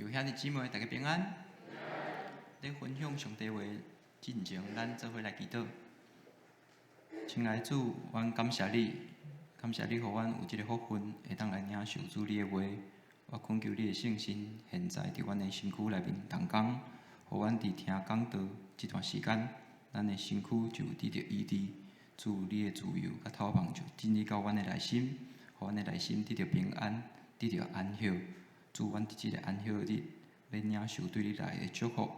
有兄弟姊妹，大家平安。咧分享上帝話進前，咱做伙來祈禱。親愛的主，阮感謝你，感謝你予阮有這個福分，會當來領受主你的話。我懇求你的聖神，現在佇阮的身軀內面動工，予阮佇聽講道這段時間，咱的身軀就得著醫治。主你的自由佮透放就進入到阮的內心，予阮的內心得著平安，得著安息。主，阮佇這個安息日，欲領受對你來的祝福。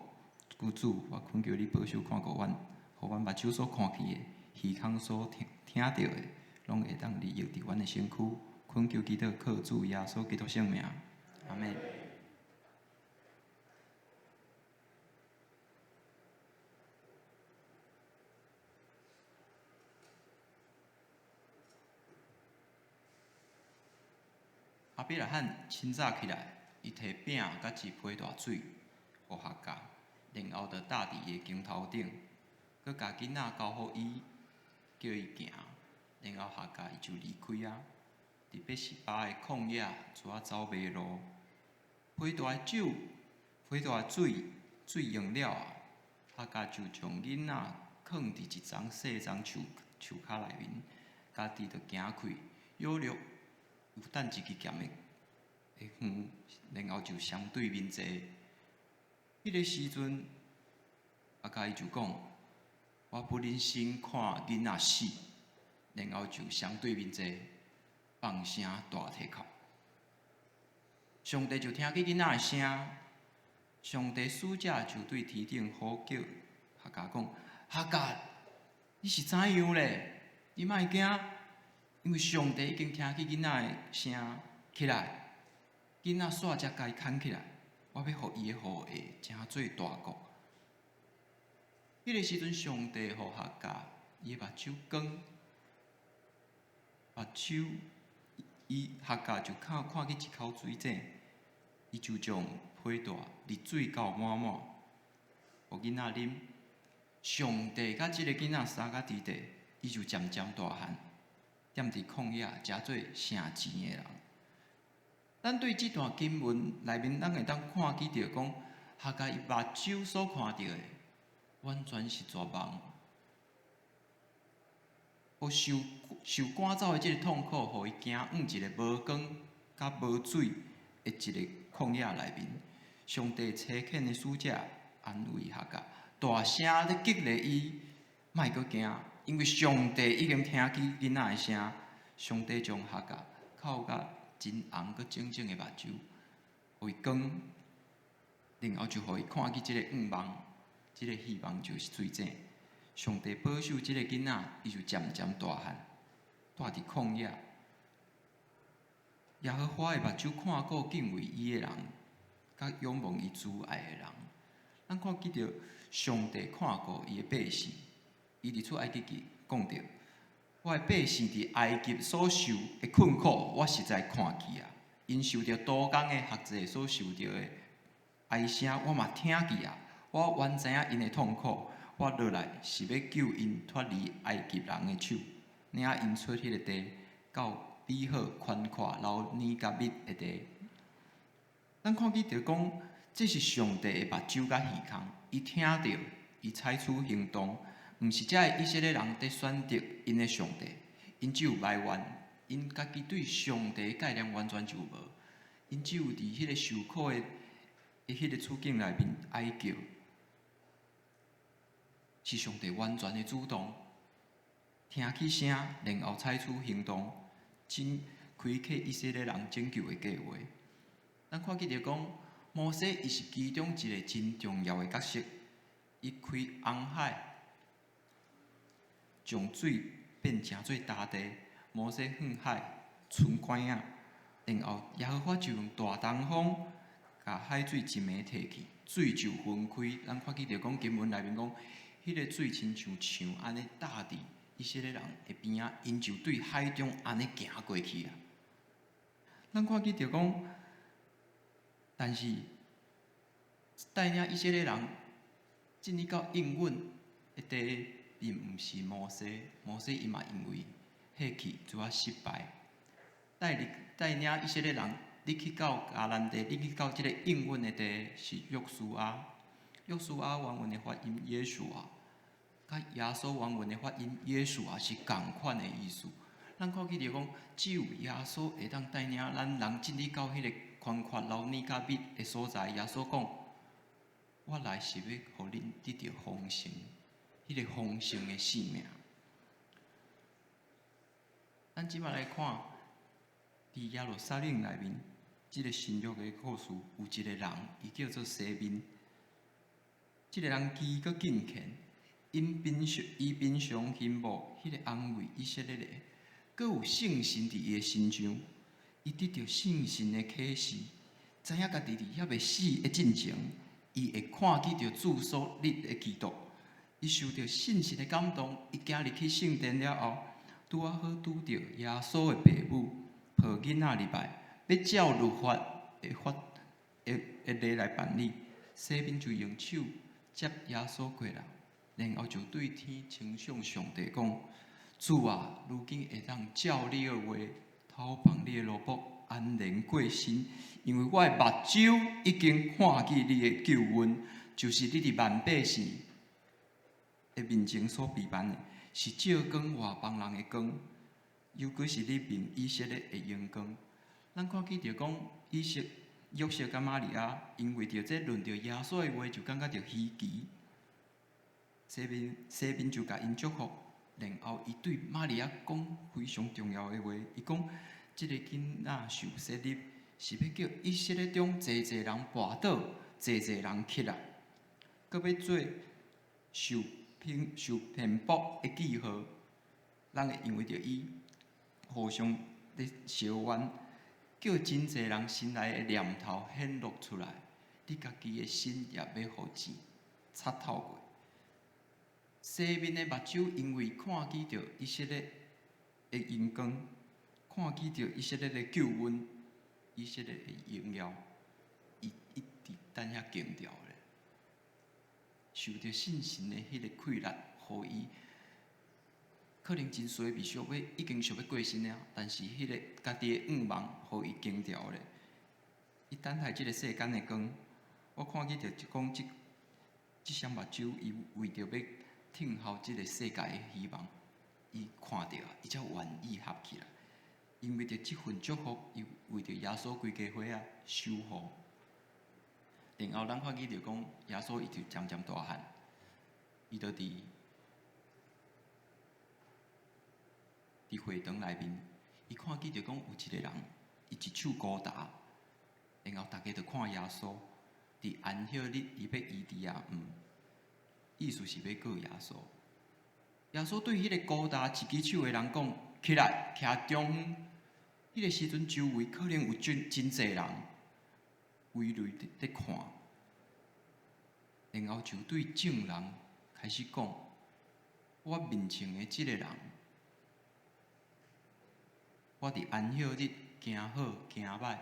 故主，我懇求你保守看顧阮，予阮目睭所看見的，耳孔所聽聽著的，攏會當利益佇阮的身軀。懇求祈禱，靠主耶穌基督聖名，阿們。亞伯拉罕清早起來，伊提餅佮一批大水，予夏甲，然後就搭佇伊的肩頭頂，閣共囡仔交予伊，叫伊行，然後夏甲伊就離開啊。佇別是巴的曠野，拄仔走迷路，批大的酒，批大的水，水用了啊，夏甲就將囡仔囥佇一叢細欉樹樹跤內面，家己就行去，約略有等一支劍的的遠，然後就相對面坐。彼個時陣，夏甲伊就講：我不忍心看囡仔死，然後就相對面坐。放聲大啼哭，上帝就聽見囡仔的聲，上帝使者就對天頂呼叫夏甲講：夏甲，你是怎樣咧？你莫驚，因為上帝已經聽見囡仔的聲，起來，囡仔煞才共伊牽起來，我欲予伊的後裔成做大國。彼個時陣，上帝予夏甲伊的目睭光，目睭。伊夏甲就看看見一口水井，伊就將皮帶瀝水到滿滿，予囡仔啉。上帝佮這個囡仔相佮佇地，伊就漸漸大漢，踮佇曠野成做成錢的人。咱對這段經文內面，咱會當看見著講，夏甲伊目睭所看著的，完全是絕望。予受受趕走的這個痛苦，予伊行往一個無光佮無水的一個曠野內面。上帝差遣的使者安慰夏甲，大聲咧激勵伊，莫閣驚，因為上帝已經聽見囡仔的聲。上帝將夏甲哭甲真紅閣腫腫的目睭，予伊光，然後就予伊看見這個願望，這個希望就是水井。上帝保守這個囡仔，伊就漸漸大漢，蹛佇曠野。耶和華的目睭看顧敬畏伊的人，佮仰望伊慈愛的人。咱看見著上帝看顧伊的百姓，伊佇出埃及記講著：我的百姓佇埃及所受的困苦，我實在看見啊！𪜶受著刀工的學者所受著的哀聲，我嘛聽見啊！我原知影𪜶的痛苦。我落來是欲救𪜶脫離埃及人的手，領𪜶出彼個地，到美好寬闊流奶佮蜜的地。咱看見著講，這是上帝的目睭佮耳孔，伊聽著，伊採取行動，毋是這个以色列人佇選擇𪜶的上帝，𪜶只有埋怨，𪜶家己對上帝的概念完全就無，𪜶只有佇彼個受苦的彼個處境內面哀叫。是上帝完全的主動，聽起聲，然後採取行動，真開啟以色列人拯救的計劃。咱看見著講，摩西伊是其中一個真重要的角色，伊開紅海，將水變成做焦地，摩西向海伸拐仔，然後耶和華就用大東風，共海水一暝退去，水就分開。咱看見著講經文內面講。彼個水親像牆按呢搭佇以色列人的邊仔，𪜶就對海中按呢行過去啊。咱看見著講，但是帶領以色列人進入到應允的地，並毋是摩西。摩西伊嘛因為火氣拄仔失敗，帶領帶領以色列人你去到迦南地，你去到這个應允的地是約書亞。約書亞原文的發音耶書亞，佮耶穌原文的發音耶書亞是仝款的意思。咱看見著講，只有耶穌會當帶領咱人進入到彼个寬闊流奶佮蜜的所在。耶穌講：我來是欲予恁得著豐盛，彼个豐盛的生命。咱這擺來看，佇耶路撒冷內面，這个新約的故事，有一個人，伊叫做西面。這个人飢閣敬虔，𪜶平常伊平常欣慕彼个安慰以色列的，閣有聖神佇伊的身上，伊得著聖神的啟示，知影家己佇猶未死的進前，伊會看見著主所立的基督。伊受著聖神的感動，伊行入去聖殿了後，拄仔好拄著耶穌的爸母抱囡仔入來，欲照律法的法的的禮來辦理，西面就用手接耶穌過來，然後就對天稱頌上帝講：主啊，如今會當照你的話，透放你的奴僕安然過身，因為我的目睭已經看見你的救恩，就是你佇萬百姓的面前所備辦的，是照光外邦人的光，猶閣是你民以色列的榮光。咱看見著講，以色約瑟佮瑪利亞，因為著這論著耶穌的話，就感覺著稀奇。西面西面就共𪜶祝福，然後伊對瑪利亞講非常重要的話，伊講：這个囡仔受洗禮，是欲叫以色列中濟濟人跋倒，濟濟人起來，閣欲做受騙受騙縛的記號。人會因為著伊互相咧相冤，叫真濟人心內的念頭顯露出來。你家己的心也欲予箭插透過。西面的目睭因為看見著以色列的榮光，看見著以色列的救恩，以色列的榮耀，伊一直等遐驚著咧，受著信心的彼个氣力，予伊可能真衰，未想欲已經想欲過身了，但是彼个家己的願望，予伊驚著咧。伊等待這个世間的光，我看見著講這這雙目睭，伊為著欲聽候這个世界的希望，伊看著啊，伊才願意合起來。因為著這份祝福，伊為著耶穌規家伙仔守護。然後咱看見著講，耶穌伊就漸漸大漢，伊就佇佇會堂內面，伊看見著講有一個人，伊一手孤焦，然後逐家就看耶穌，佇安息日伊欲醫治啊，毋，意思是欲告耶穌。耶穌對彼个孤焦一支手的人講：起來，徛中央。彼个時陣周圍可能有真真濟人圍內佇看，然後就對眾人開始講：我面前的這个人，我佇安息日行好行歹，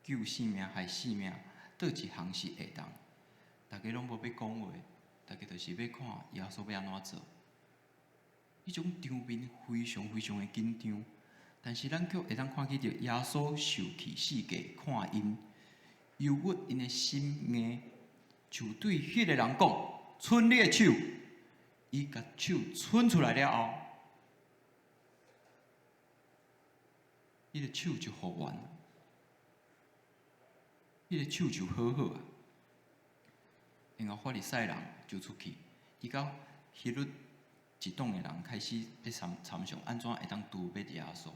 救性命害性命，佗一項是會當？逐家攏無欲講話，逐家就是欲看耶穌欲按怎做。彼種場面非常非常的緊張，但是咱卻會當看見著耶穌受氣四界看𪜶，憂鬱𪜶的心硬，就對彼个人講：伸你的手。伊共手伸出來了後，彼个手就復原，彼个手就好好啊。然後法利賽人就出去，伊佮希律一黨的人開始咧參參詳按怎會當誅滅耶穌。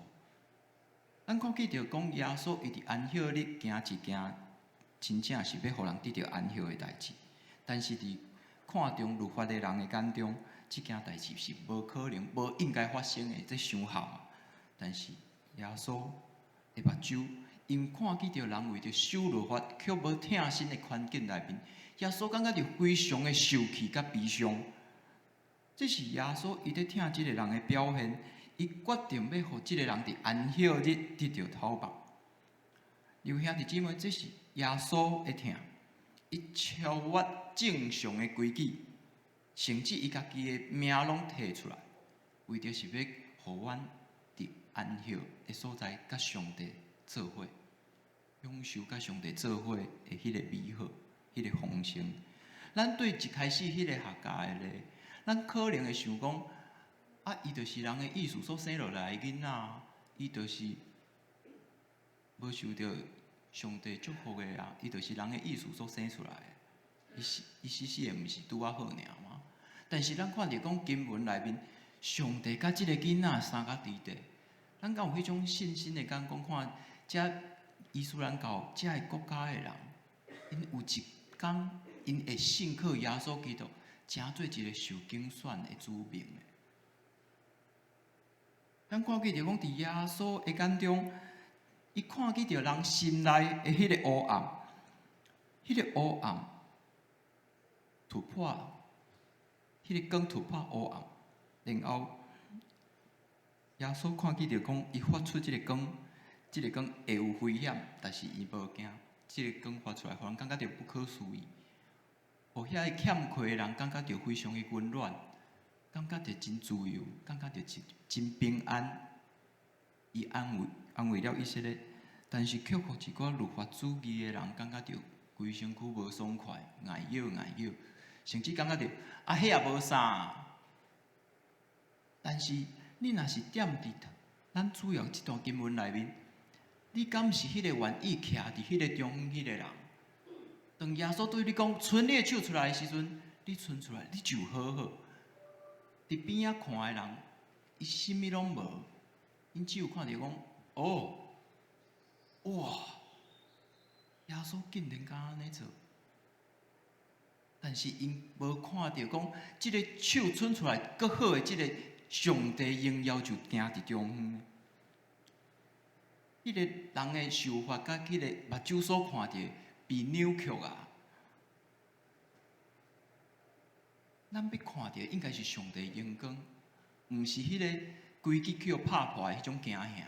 咱看見著講耶穌伊佇安息日行一件真正是欲予人得著安息的代誌，但是佇看重律法的人的眼中，這件代誌是無可能、無應該發生的，這傷譀啊！但是耶穌的目睭，因看見著人為著守律法，卻無疼心的環境內面，耶穌感覺著非常的受氣佮悲傷。這是耶穌伊咧疼這个人的表現，伊決定欲予這个人佇安息日得著透放。弟兄姊妹，這是耶穌的疼，伊超越正常的規矩，甚至伊家己的命攏提出來，為著是欲予阮佇安息的所在佮上帝做伙。享受佮上帝做伙的彼个美好，彼个豐盛。咱對一開始彼個夏甲的咧，咱可能會想講，啊，伊就是人的意思所生落來的囡仔，伊就是無受著上帝祝福的啊，伊就是人的意思所生出來的。伊死伊死死的，毋是拄仔好爾嗎？但是咱看著講經文內面，上帝佮這个囡仔相佮佇佇，咱敢有彼種信心的感覺？看遮伊斯蘭教遮个國家的人，𪜶有一工𪜶會信靠耶穌基督，成做一个受揀選的子民的。咱看見著講，佇耶穌的眼中，伊看見著人心內的彼个黑暗，彼个黑暗突破，彼个光突破黑暗，然後耶穌看見著講，伊發出這个光，這个光會有危險，但是伊無驚。這个光發出來，予人感覺著不可思議，予遐个欠缺的人感覺著非常的溫暖，感覺著真自由，感覺著真真平安。伊安慰安慰了以色列，但是卻予一寡律法主義的人感覺著規身軀無爽快，礙擾礙擾，甚至感覺著啊，彼也無啥。但是你若是踮佇咱主要這段經文內面，你敢是彼個願意徛佇彼個中央彼個人？當耶穌對你講，伸你的手出來的時陣，你伸出來，你就好好。佇邊仔看的人，伊啥物攏無，𪜶只有看著講，哦，哇，耶穌竟然敢按呢做。但是𪜶無看著講，這個手伸出來閣好的這个上帝榮耀就徛佇中央。彼个人的想法佮彼个目睭所看著被扭曲啊！咱欲看著應該是上帝榮光，毋是彼个規矩去予拍破的彼種驚嚇。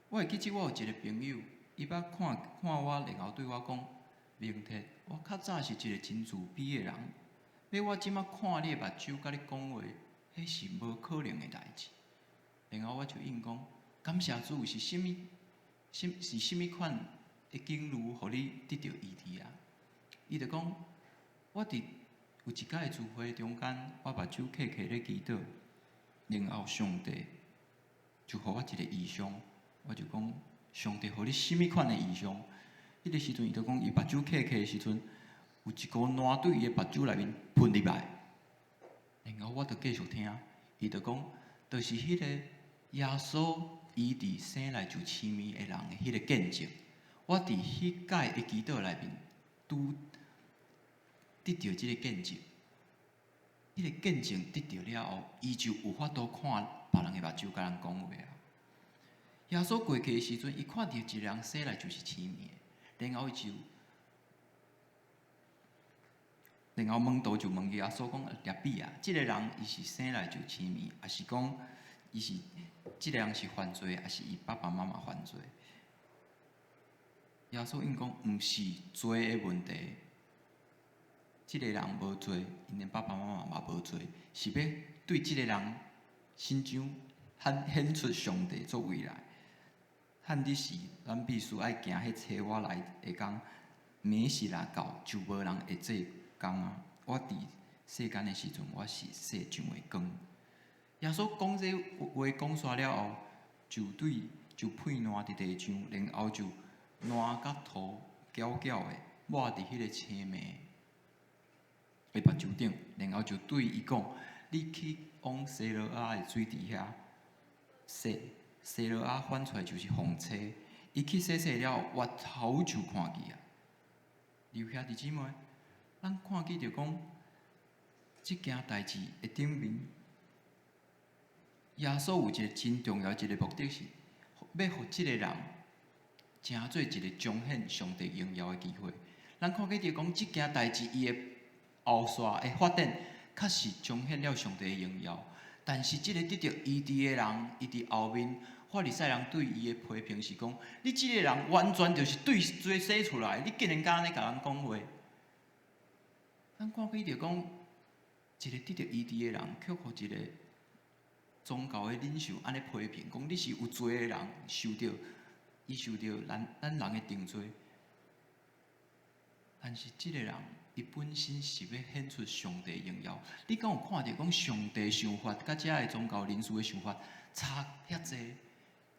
我會記得我有一个朋友，伊捌看看我，然後對我講：明哲，我較早是一个真自卑的人，欲我這馬看你的目睭，佮你講話，彼是無可能的代誌。然後我就應講：感謝主，是啥物？是是啥物款的境遇，予你得著醫治啊？伊就講：我佇有一擺的聚會中間，我目睭瞌瞌咧祈禱，然後上帝就予我一个異象，我就講：上帝予你啥物款的異象？彼个時陣，伊就講，伊目睭瞌瞌的時陣，有一股爛對伊的目睭內面噴入來，然後我就繼續聽，伊就講，就是彼个耶穌醫治生來就痴迷的人的彼個見證。我佇彼擺的祈禱內面，拄得著這个見證。彼个見證得著了後，伊就有法度看別人的目睭，共人講話啊。耶穌過去的時陣，伊看著一個人生來就是痴迷的，然後伊就，然後門徒就問耶穌講：拉比啊，這个人伊是生來就痴迷，抑是講伊是這个人是犯罪，抑是伊爸爸媽媽犯罪？耶穌應講，毋是罪的問題，這个人無罪，𪜶的爸爸媽媽嘛無罪，是欲對這个人身上顯顯出上帝作為來。漢日時，咱必須愛行彼差我來的工，暝時若到，就無人會做工啊！我佇世間的時陣，我是世上的光。耶穌講這話講煞了後，就對就噴爛佇地上，然後就爛佮塗攪攪的抹佇彼个青盲的目睭頂，然後就對伊講：你去往西羅亞的水池遐洗。西羅亞翻出來就是風車，伊去洗洗了後，越頭就看見啊！弟兄姊妹，咱看見著講，這件代誌的頂面，耶穌有一个真重要一个目的是，欲予這个人成做一个彰顯上帝榮耀的機會。咱看見著講，這件代誌伊的後續的發展，確實彰顯了上帝的榮耀。但是，這个得著醫治的人，伊佇後面，法利賽人對伊的批評是講：你這个人完全就是對罪生出來，你竟然敢按呢共人講話。咱看見著講，一个得著醫治的人，卻予一个宗教的領袖按呢批評，講你是有罪的人，受著伊受著咱人的定罪。但是這个人，伊本身是欲顯出上帝榮耀。你敢有看著講上帝想法，佮遮个宗教人士的想法差遐濟？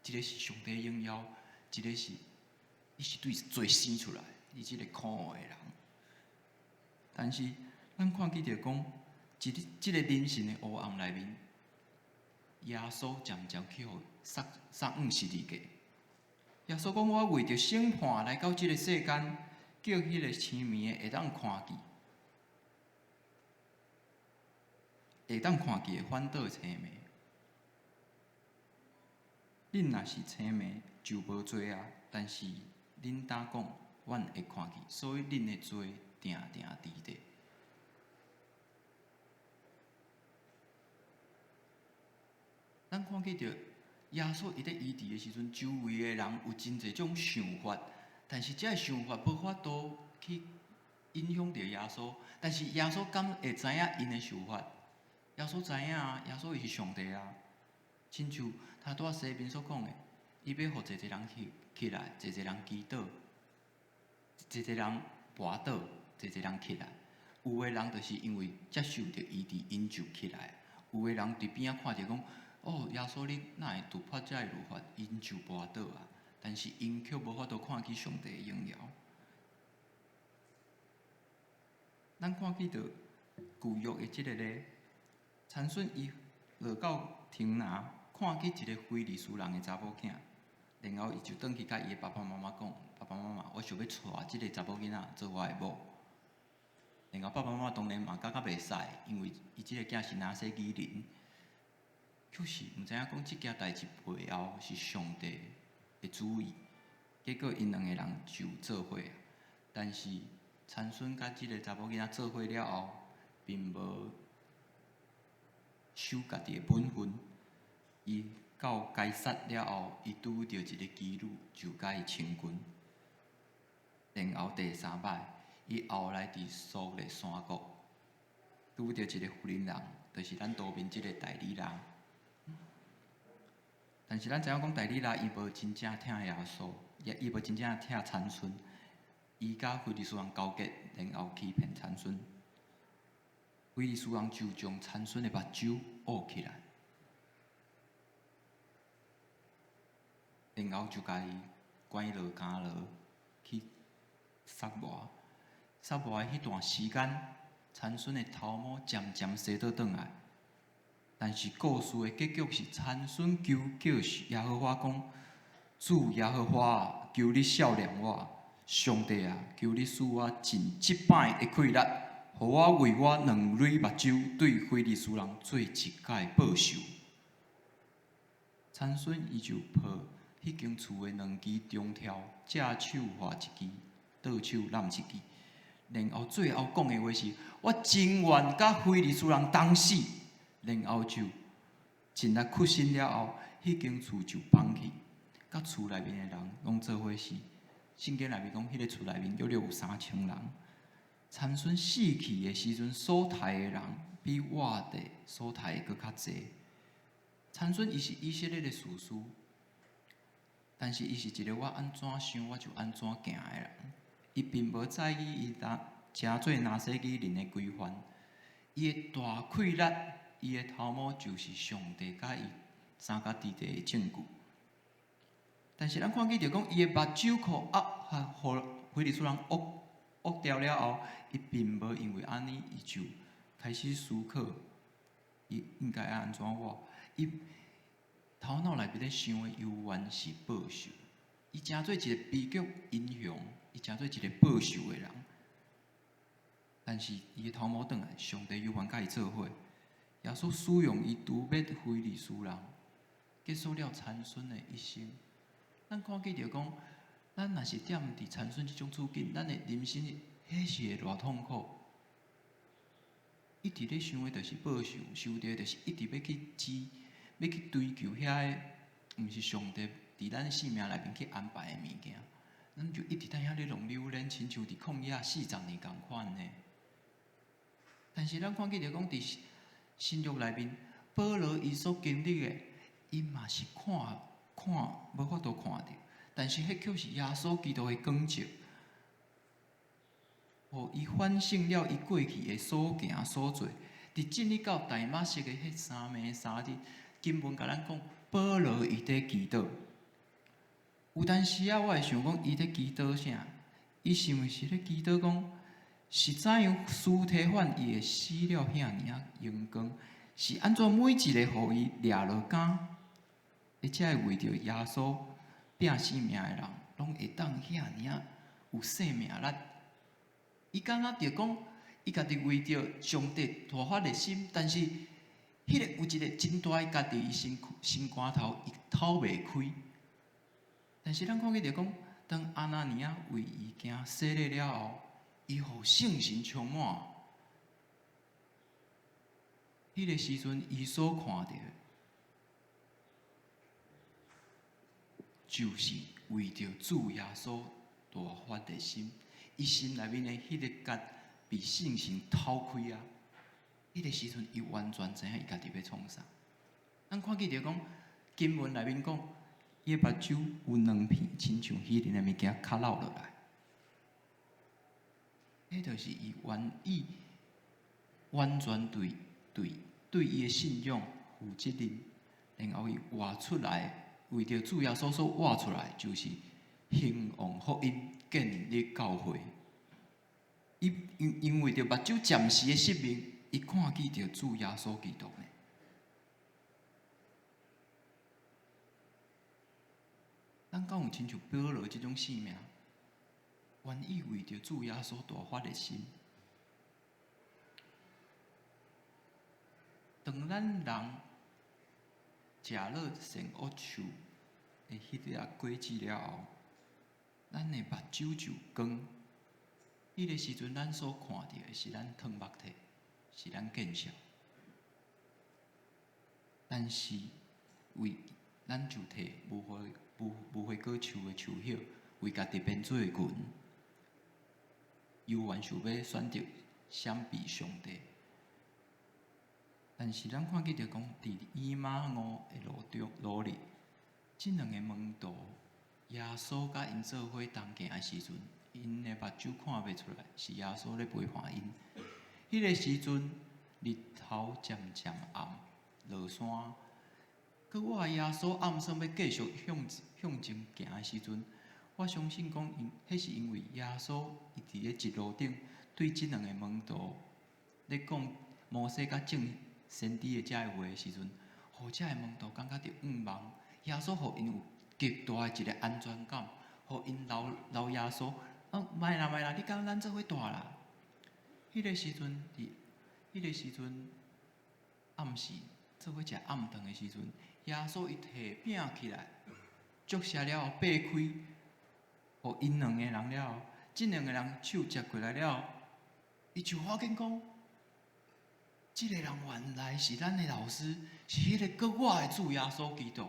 一个是上帝榮耀，一个是伊是對罪生出來，伊這个可惡的人。但是咱看見著講，這个人性的黑暗內面，耶穌漸漸去予殺殺往十字架。耶穌講：我為著審判來到這个世間。叫彼个青盲的會當看見，會當看見的反倒青盲。恁若是青盲就無罪啊，但是恁膽講，阮會看見，所以恁的罪定定佇咧。咱看見著耶穌伊咧醫治的時陣，周圍的人有真濟種想法。但是這个想法無法度去影響著耶穌。但是耶穌敢會知影𪜶的想法？耶穌知影啊，耶穌伊是上帝啊。親像他拄仔西面所講的，伊欲予濟濟人起起來，濟濟人祈禱，濟濟人跋倒，濟濟人起來。有的人就是因為接受著醫治，𪜶就起來；有的人佇邊仔看著講：哦，耶穌你哪會突破這个律法？𪜶就跋倒啊。但是𪜶卻無法度看見上帝的榮耀。咱看見著舊約的這个咧，參孫伊落到亭拿，看見一个非利士人的查某囝，然後伊就轉去佮伊的爸爸媽媽講：爸爸媽媽，我想欲娶這个查某囡仔做我的某。然後爸爸媽媽當然嘛感覺袂使，因為伊這个囝是拿細耳人，卻是毋知影講這件代誌背後是上帝的旨意，結果𪜶兩个人就做伙。但是參孫佮這个查某囡仔做伙了後，並無守家己的本分。伊到該撒了後，伊拄著一个妓女，就佮伊親近。然後第三擺，伊後來佇蘇勒山谷拄著一个婦人人，就是咱圖面這个大利拉。但是咱知影講，大利拉伊無真正疼耶穌，也伊無真正疼參孫，伊佮非利士人勾結，然後欺騙參孫。非利士人就將參孫的目睭挖起來，然後就共伊關落監牢去殺磨。殺磨的彼段時間，參孫的頭毛漸漸生倒轉來。但是故事的結局是參孫求叫耶和華講：主耶和華啊，求你赦免我，上帝啊，求你賜我盡這擺的氣力，予我為我兩蕊目睭對非利士人做一屆報仇。參孫伊就抱彼間厝的兩支長柱，正手劃一支，倒手攬一支，然後最後講的話是：我真願佮非利士人同死。然後就盡力屈身了後，彼間厝就崩去，佮厝內面的人攏做伙死。聖經內面講，彼个厝內面約略有3000人。參孫死去的時陣，所刣的人比活的所刣的閣較濟。參孫伊是以色列的士師，但是伊是一个我按怎想我就按怎行的人。伊並無在意伊當成做拿細耳人的規範，伊的大氣力。伊的頭毛就是上帝佮伊相佮佇咧的證據。但是咱看見著講，伊的目睭箍壓，予非利士人挖挖掉了後，伊並無因為按呢，伊就開始思考，伊應該愛按怎活。伊頭腦內面咧想的猶原是報仇。伊成做一个悲劇英雄，伊成做一个報仇的人。但是伊的頭毛轉來，上帝猶原佮伊做伙。耶穌使用伊除滅非利士人，結束了參孫的一生。咱看見著講，咱若是踮佇參孫這種處境，咱的人生彼是會偌痛苦。一直咧想的就是報仇，想著就是一直欲去追，欲去追求遐个，毋是上帝佇咱生命內面去安排的物件。咱就一直佇遐咧浪流連，親像佇曠野四十年仝款呢。但是咱看見著講，佇新約內面，保羅伊所經歷的，伊嘛是看看無法度看著，但是彼卻是耶穌基督的光照，予伊反省了伊過去的所行所做。佇進去到大馬色的彼3暝3日，經文共咱講，保羅伊佇祈禱。有當時仔，我會想講，伊佇祈禱啥？伊是毋是咧祈禱講，是怎樣司提反伊會死了遐爾仔榮光？是按怎每一個予伊掠落監，伊才會為著耶穌拚性命的人，攏會當遐爾仔有生命力。伊敢若著講，伊家己為著上帝大發熱心，但是彼个有一個真大的結佇伊心心肝頭，伊透袂開。但是咱看見著講，當亞拿尼亞為伊行洗禮了後，伊予聖神充滿。彼個時陣，伊所看著的，就是為著主耶穌大發熱心，伊心內面的彼个結被聖神透開啊！彼個時陣，伊完全知影伊家己欲創啥。咱看見著講，經文內面講，伊的目睭有兩片，親像魚鱗的物件較落落來。彼就是伊願意完全對對對伊的信仰負責任，然後伊活出來，為著主耶穌所活出來，就是興旺福音、建立教會。伊因因為著目睭暫時的失明，伊看見著主耶穌基督呢。咱敢有親像保羅這種生命，願意為著主耶穌大發熱心？當咱人食了善惡樹的彼粒果子了後，咱的目睭就光。彼个時陣，咱所看著的是咱褪目體，是咱見笑。但是為咱就提無花無無花果樹的樹葉，為家己編做裙，猶原想欲選擇閃避上帝。但是咱看見著講，佇以馬忤的路中路裡，這兩个門徒，耶穌佮𪜶做伙同行的時陣，𪜶的目睭看袂出來，是耶穌咧陪伴𪜶。彼个時陣，日頭漸漸暗，落山。閣我耶穌暗算欲繼續向向前行的時陣，我相信講，因彼是因為耶穌伊佇咧一路頂對這兩个門徒咧講摩西佮眾先知的這个話的時陣，予這个門徒感覺著向望。耶穌予𪜶有極大的一个安全感，予𪜶留留耶穌。哦，莫啦莫啦，你佮咱做伙蹛啦。彼个時陣，佇彼個時陣暗時做伙食暗頓的時陣，耶穌伊提餅起來，祝謝了後擘開，予𪜶兩個人了後，這兩個人手接過來了後，伊就發現講，這个人原來是咱的老師，是彼个閣活的主耶穌基督。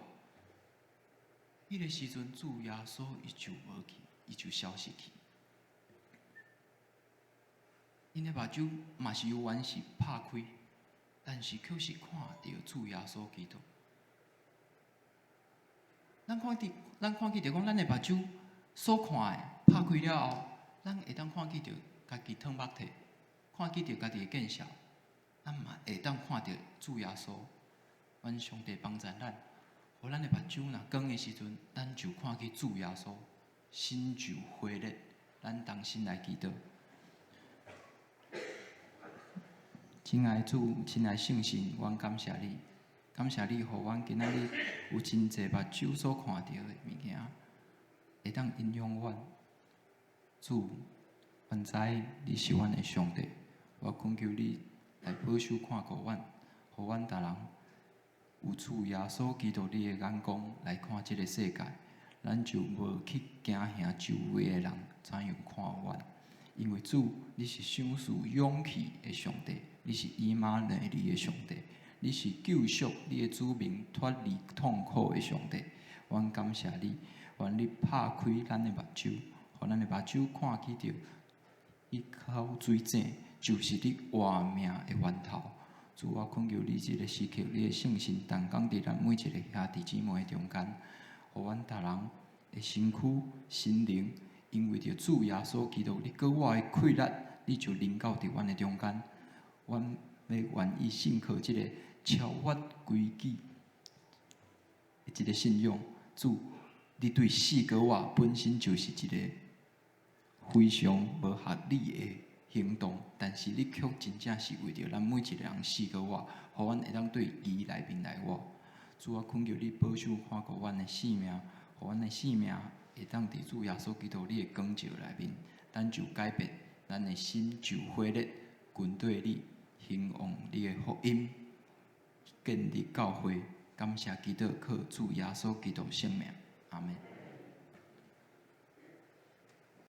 彼个時陣，主耶穌伊就無去，伊就消失去。𪜶的目睭嘛是猶原是拍開，但是卻是看著主耶穌基督。咱看見，咱看見著講，咱的目睭所看的拍開了後，咱會當看見著家己褪目體，看見著家己的見笑，咱嘛會當看著主耶穌。願上帝幫助咱，予咱的目睭若光的時陣，咱就看見主耶穌，心就火熱。咱同心來祈禱。親愛的主，親愛聖神，阮感謝你，感謝你，予阮今仔日有真濟目睭所看著的物件，會當影響阮。主，阮知你是阮的上帝，我懇求你來保守看顧阮，予阮逐人有主耶穌基督你的眼光來看這个世界，咱就無去驚嚇周圍的人怎樣看阮。因為主，你是賞賜勇氣的上帝，你是以馬內利的上帝，你是救贖你的子民脫離痛苦的上帝。阮感謝你，願你拍開咱的目睭，予咱的目睭看見著彼口水井，就是你活命的源頭。主，我懇求你這个時刻，你的聖神同工佇咱每一个兄弟姊妹中間，予阮逐人會的身軀、心靈，因為著主耶穌基督，你閣我的氣力，你就臨到佇阮的中間。阮欲願意信靠這個超越規矩的這个信仰。主，你對四個我本身就是一个非常無合理的行動，但是你卻真正是為著咱每一个人死閣活，予阮會當對義內面來活。主啊，懇求你保守看顧阮的性命，予阮的性命會當佇主耶穌基督你的光照內面，咱就改變咱的心就火熱，跟綴你，興旺你的福音，建立教會。感謝基督，靠主耶穌基督聖名，阿門。